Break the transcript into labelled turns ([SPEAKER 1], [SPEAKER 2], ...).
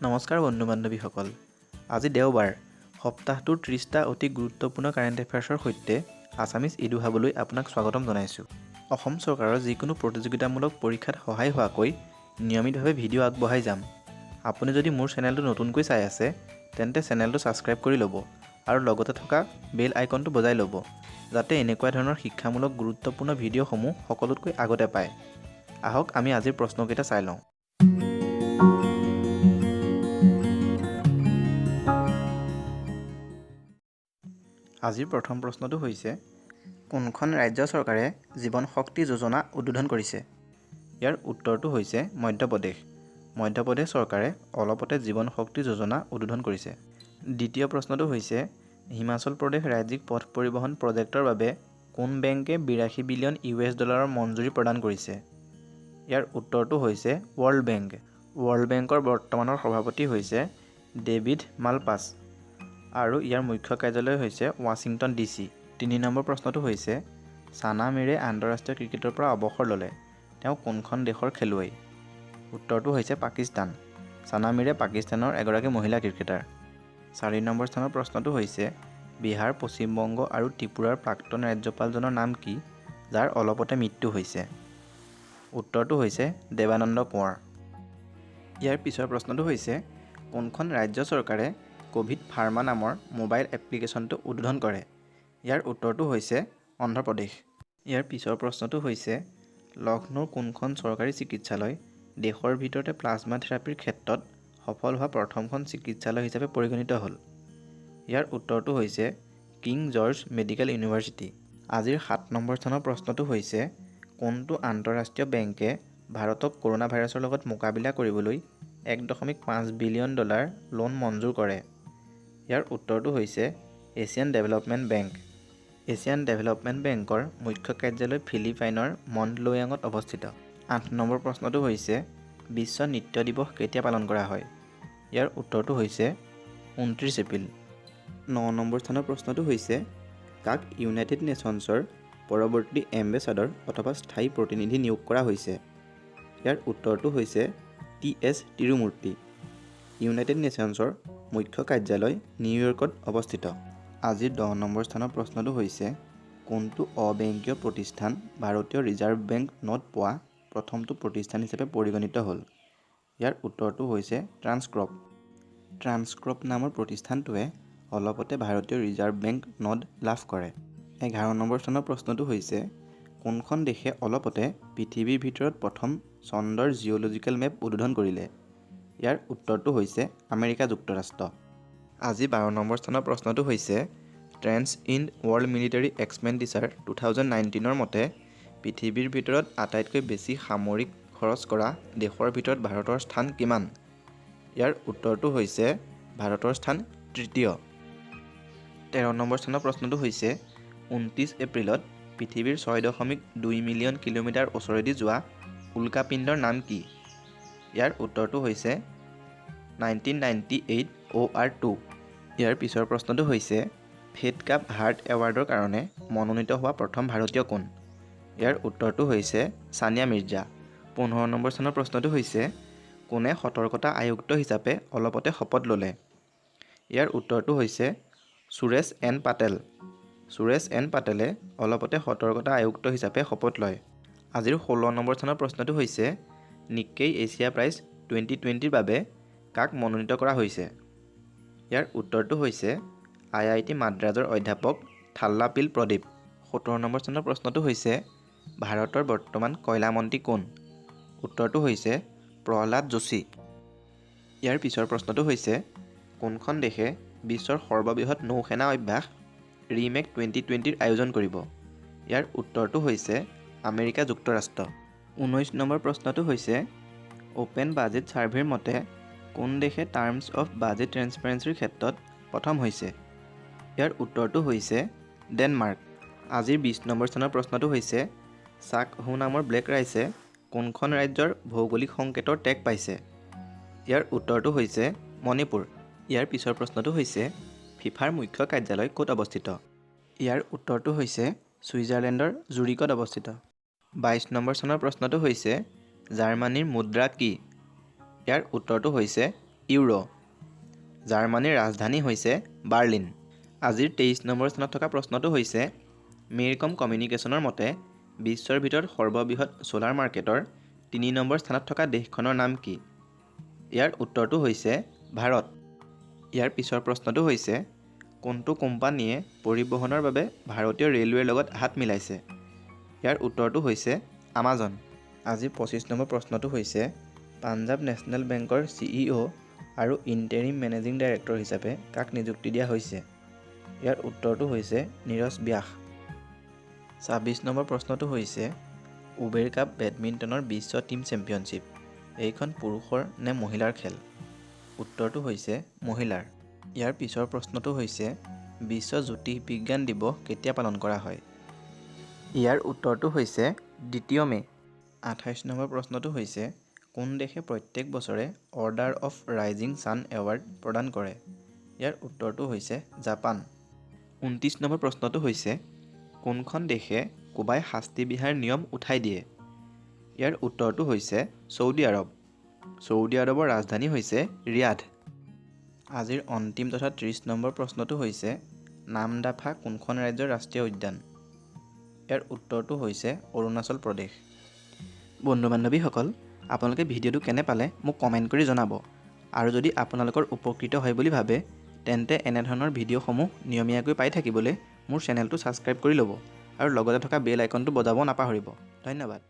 [SPEAKER 1] নমস্কাৰ বন্ধু বান্ধৱীসকল, আজি দেওবাৰ। সপ্তাহটোৰ 30টা অতি গুৰুত্বপূৰ্ণ কাৰেণ্ট এফেয়াৰ্ছৰ সৈতে আছামিজ ইডু হাবলৈ আপোনাক স্বাগতম জনাইছোঁ। অসম চৰকাৰৰ যিকোনো প্ৰতিযোগিতামূলক পৰীক্ষাত সহায় হোৱাকৈ নিয়মিতভাৱে ভিডিঅ' আগবঢ়াই যাম। আপুনি যদি মোৰ চেনেলটো নতুনকৈ চাই আছে, তেন্তে চেনেলটো ছাবস্ক্ৰাইব কৰি ল'ব আৰু লগতে থকা বেল আইকনটো বজাই ল'ব, যাতে এনেকুৱা ধৰণৰ শিক্ষামূলক গুৰুত্বপূৰ্ণ ভিডিঅ'সমূহ সকলোতকৈ আগতে পায়। আহক, আমি আজিৰ প্ৰশ্নকেইটা চাই লওঁ। আজিৰ প্ৰথম প্ৰশ্নটো হৈছে, কোনখন ৰাজ্য চৰকাৰে জীৱন শক্তি যোজনা উদ্বোধন কৰিছে? ইয়াৰ উত্তৰটো হৈছে মধ্যপ্ৰদেশ। মধ্যপ্ৰদেশ চৰকাৰে অলপতে জীৱন শক্তি যোজনা উদ্বোধন কৰিছে। দ্বিতীয় প্ৰশ্নটো হৈছে, হিমাচল প্ৰদেশ ৰাজ্যিক পথ পৰিবহণ প্ৰজেক্টৰ বাবে কোন বেংকে 82 বিলিয়ন ইউ এছ ডলাৰৰ মঞ্জুৰি প্ৰদান কৰিছে? ইয়াৰ উত্তৰটো হৈছে ৱৰ্ল্ড বেংক। ৱৰ্ল্ড বেংকৰ বৰ্তমানৰ সভাপতি হৈছে ডেভিড মালপাছ আৰু ইয়াৰ মুখ্য কাৰ্যালয় হৈছে ৱাশ্বিংটন ডি চি। তিনি নম্বৰ প্ৰশ্নটো হৈছে, ছানা মীৰে আন্তঃৰাষ্ট্ৰীয় ক্ৰিকেটৰ পৰা অৱসৰ ল'লে। তেওঁ কোনখন দেশৰ খেলুৱৈ? উত্তৰটো হৈছে পাকিস্তান। ছানা মীৰে পাকিস্তানৰ এগৰাকী মহিলা ক্ৰিকেটাৰ। চাৰি নম্বৰ স্থানৰ প্ৰশ্নটো হৈছে, বিহাৰ, পশ্চিমবংগ আৰু ত্ৰিপুৰাৰ প্ৰাক্তন ৰাজ্যপালজনৰ নাম কি, যাৰ অলপতে মৃত্যু হৈছে? উত্তৰটো হৈছে দেৱানন্দ কোঁৱৰ। ইয়াৰ পিছৰ প্ৰশ্নটো হৈছে, কোনখন ৰাজ্য চৰকাৰে ক'ভিড ফাৰ্মা নামৰ মোবাইল এপ্লিকেশ্যনটো উদ্বোধন কৰে? ইয়াৰ উত্তৰটো হৈছে অন্ধ্ৰপ্ৰদেশ। ইয়াৰ পিছৰ প্ৰশ্নটো হৈছে, লক্ষ্ণৌৰ কোনখন চৰকাৰী চিকিৎসালয় দেশৰ ভিতৰতে প্লাজমা থেৰাপীৰ ক্ষেত্ৰত সফল হোৱা প্ৰথমখন চিকিৎসালয় হিচাপে পৰিগণিত হ'ল? ইয়াৰ উত্তৰটো হৈছে কিং জৰ্জ মেডিকেল ইউনিভাৰ্চিটি। আজিৰ সাত নম্বৰ স্থানৰ প্ৰশ্নটো হৈছে, কোনটো আন্তঃৰাষ্ট্ৰীয় বেংকে ভাৰতক কৰোণা ভাইৰাছৰ লগত মোকাবিলা কৰিবলৈ 1.5 বিলিয়ন ডলাৰ লোন মঞ্জুৰ কৰে? ইয়াৰ উত্তৰটো হৈছে Asian development bank. Asian development বেংকৰ মুখ্য কাৰ্যালয় ফিলিপাইনৰ মণ্ডলুয়ঙত অৱস্থিত। আঠ নম্বৰ প্ৰশ্নটো হৈছে, বিশ্ব নৃত্য দিৱস কেতিয়া পালন কৰা হয়? ইয়াৰ উত্তৰটো হৈছে 29 এপ্ৰিল। ন নম্বৰ স্থানৰ প্ৰশ্নটো হৈছে, কাক ইউনাইটেড নেশ্যনছৰ পৰৱৰ্তী এম্বেচাডৰ অথবা স্থায়ী প্ৰতিনিধি নিয়োগ কৰা হৈছে? ইয়াৰ উত্তৰটো হৈছে টি এছ তিৰুমূৰ্তি। ইউনাইটেড নেশ্যনছৰ মুখ্য কাৰ্যালয় নিউয়ৰ্কত অৱস্থিত। আজিৰ 10 নম্বৰ স্থানৰ প্ৰশ্নটো হৈছে, কোনটো অবেংকীয় প্ৰতিষ্ঠান ভাৰতীয় ৰিজাৰ্ভ বেংক নড পোৱা প্ৰথমটো প্ৰতিষ্ঠান হিচাপে পৰিগণিত হ'ল? ইয়াৰ উত্তৰটো হৈছে ট্ৰান্সক্ৰপ। ট্ৰান্সক্ৰপ নামৰ প্ৰতিষ্ঠানটোৱে অলপতে ভাৰতীয় ৰিজাৰ্ভ বেংক নড লাভ কৰে। 11 নম্বৰ স্থানৰ প্ৰশ্নটো হৈছে, কোনখন দেশে অলপতে পৃথিৱীৰ ভিতৰত প্ৰথম চন্দ্ৰৰ জিঅ'লজিকেল মেপ উদ্বোধন কৰিলে? ইয়াৰ উত্তৰটো হৈছে আমেৰিকা যুক্তৰাষ্ট্ৰ। আজি 12 নম্বৰ স্থানৰ প্ৰশ্নটো হৈছে, Trends in World Military Expenditure 2019ৰ মতে পৃথিৱীৰ ভিতৰত আটাইতকৈ বেছি সামৰিক খৰচ কৰা দেশৰ ভিতৰত ভাৰতৰ স্থান কিমান? ইয়াৰ উত্তৰটো হৈছে ভাৰতৰ স্থান তৃতীয়। 13 নম্বৰ স্থানৰ প্ৰশ্নটো হৈছে, 29 এপ্ৰিলত পৃথিৱীৰ 6.2 মিলিয়ন কিলোমিটাৰ ওচৰেদি যোৱা উল্কাপিণ্ডৰ নাম কি? ইয়াৰ উত্তৰটো হৈছে 1998 OR 2। ইয়াৰ পিছৰ প্ৰশ্নটো হৈছে, ফেড কাপ হাৰ্ট এৱাৰ্ডৰ কাৰণে মনোনীত হোৱা প্ৰথম ভাৰতীয় কোন? ইয়াৰ উত্তৰটো হৈছে ছানিয়া মিৰ্জা। 15 নম্বৰ স্থানৰ প্ৰশ্নটো হৈছে, কোনে সতৰ্কতা আয়ুক্ত হিচাপে অলপতে শপত ল'লে? ইয়াৰ উত্তৰটো হৈছে সুৰেশ এন পাটেল। সুৰেশ এন পাটেলে অলপতে সতৰ্কতা আয়ুক্ত হিচাপে শপত লয়। আজিৰ 16 নম্বৰ স্থানৰ প্ৰশ্নটো হৈছে, নিক্কেই এছিয়া প্ৰাইজ 2020ৰ বাবে কাক মনোনীত কৰা হৈছে? ইয়াৰ উত্তৰটো হৈছে আই I T মাদ্ৰাজৰ অধ্যাপক থাল্লাপিল প্ৰদীপ। 17 নম্বৰ স্থানৰ প্ৰশ্নটো হৈছে, ভাৰতৰ বৰ্তমান কয়লা মন্ত্ৰী কোন? উত্তৰটো হৈছে প্ৰহ্লাদ যোশী। ইয়াৰ পিছৰ প্ৰশ্নটো হৈছে, কোনখন দেশে বিশ্বৰ সৰ্ববৃহৎ নৌসেনা অভ্যাস ৰিমেক 2020ৰ আয়োজন কৰিব? ইয়াৰ উত্তৰটো হৈছে আমেৰিকা যুক্তৰাষ্ট্ৰ। 19 নম্বৰ প্ৰশ্নটো হৈছে, অ'পেন বাজেট ছাৰ্ভেৰ মতে কোন দেশে টাৰ্মছ অফ বাজেট ট্ৰেন্সপাৰেঞ্চিৰ ক্ষেত্ৰত প্ৰথম হৈছে? ইয়াৰ উত্তৰটো হৈছে ডেনমাৰ্ক। আজিৰ 20 নম্বৰ স্থানৰ প্ৰশ্নটো হৈছে, চাক হো নামৰ ব্লেক ৰাইচে কোনখন ৰাজ্যৰ ভৌগোলিক সংকেতৰ টেগ পাইছে? ইয়াৰ উত্তৰটো হৈছে মণিপুৰ। ইয়াৰ পিছৰ প্ৰশ্নটো হৈছে, ফিফাৰ মুখ্য কাৰ্যালয় ক'ত অৱস্থিত? ইয়াৰ উত্তৰটো হৈছে ছুইজাৰলেণ্ডৰ জুৰিকত অৱস্থিত। 22 নম্বৰ স্থানৰ প্ৰশ্নটো হৈছে, জাৰ্মানীৰ মুদ্ৰা কি? ইয়াৰ উত্তৰটো হৈছে ইউৰ'। জাৰ্মানীৰ ৰাজধানী হৈছে বাৰ্লিন। আজিৰ 23 নম্বৰ স্থানত থকা প্ৰশ্নটো হৈছে, মেইৰকম কমিউনিকেশ্যনৰ মতে বিশ্বৰ ভিতৰত সৰ্ববৃহৎ ছ'লাৰ মাৰ্কেটৰ 3 নম্বৰ স্থানত থকা দেশখনৰ নাম কি? ইয়াৰ উত্তৰটো হৈছে ভাৰত। ইয়াৰ পিছৰ প্ৰশ্নটো হৈছে, কোনটো কোম্পানীয়ে পৰিবহণৰ বাবে ভাৰতীয় ৰে'লৱেৰ লগত হাত মিলাইছে? ইয়াৰ উত্তৰটো হৈছে আমাজন। আজি 25 নম্বৰ প্ৰশ্নটো হৈছে, পাঞ্জাৱ নেশ্যনেল বেংকৰ চিইঅ' আৰু ইণ্টেৰিম মেনেজিং ডাইৰেক্টৰ হিচাপে কাক নিযুক্তি দিয়া হৈছে? ইয়াৰ উত্তৰটো হৈছে নীৰজ ব্যাস। 26 নম্বৰ প্ৰশ্নটো হৈছে, উবেৰ কাপ বেডমিণ্টনৰ বিশ্ব টীম চেম্পিয়নশ্বিপ এইখন পুৰুষৰ নে মহিলাৰ খেল? উত্তৰটো হৈছে মহিলাৰ। ইয়াৰ পিছৰ প্ৰশ্নটো হৈছে, বিশ্ব জ্যোতিষ বিজ্ঞান দিৱস কেতিয়া পালন কৰা হয়? ইয়াৰ উত্তৰটো হৈছে 2 মে'। 28 নম্বৰ প্ৰশ্নটো হৈছে, কোন দেশে প্ৰত্যেক বছৰে Order of Rising Sun Award প্ৰদান কৰে? ইয়াৰ উত্তৰটো হৈছে জাপান। 29 নম্বৰ প্ৰশ্নটো হৈছে, কোনখন দেশে কোবাই শাস্তি বিহাৰ নিয়ম উঠাই দিয়ে? ইয়াৰ উত্তৰটো হৈছে ছৌদি আৰৱ। ছৌদি আৰৱৰ ৰাজধানী হৈছে ৰিয়াধ। আজিৰ অন্তিম তথা 30 নম্বৰ প্ৰশ্নটো হৈছে, নামদাফা কোনখন ৰাজ্যৰ ৰাষ্ট্ৰীয় উদ্যান? ইয়াৰ উত্তৰটো হৈছে অৰুণাচল প্ৰদেশ। বন্ধু বান্ধৱীসকল, আপোনালোকে ভিডিঅ'টো কেনে পালে মোক কমেণ্ট কৰি জনাব আৰু যদি আপোনালোকৰ উপকৃত হয় বুলি ভাবে, তেন্তে এনেধৰণৰ ভিডিঅ'সমূহ নিয়মীয়াকৈ পাই থাকিবলৈ মোৰ চেনেলটো ছাবস্ক্ৰাইব কৰি ল'ব আৰু লগতে থকা বেল আইকনটো বজাব নাপাহৰিব। ধন্যবাদ।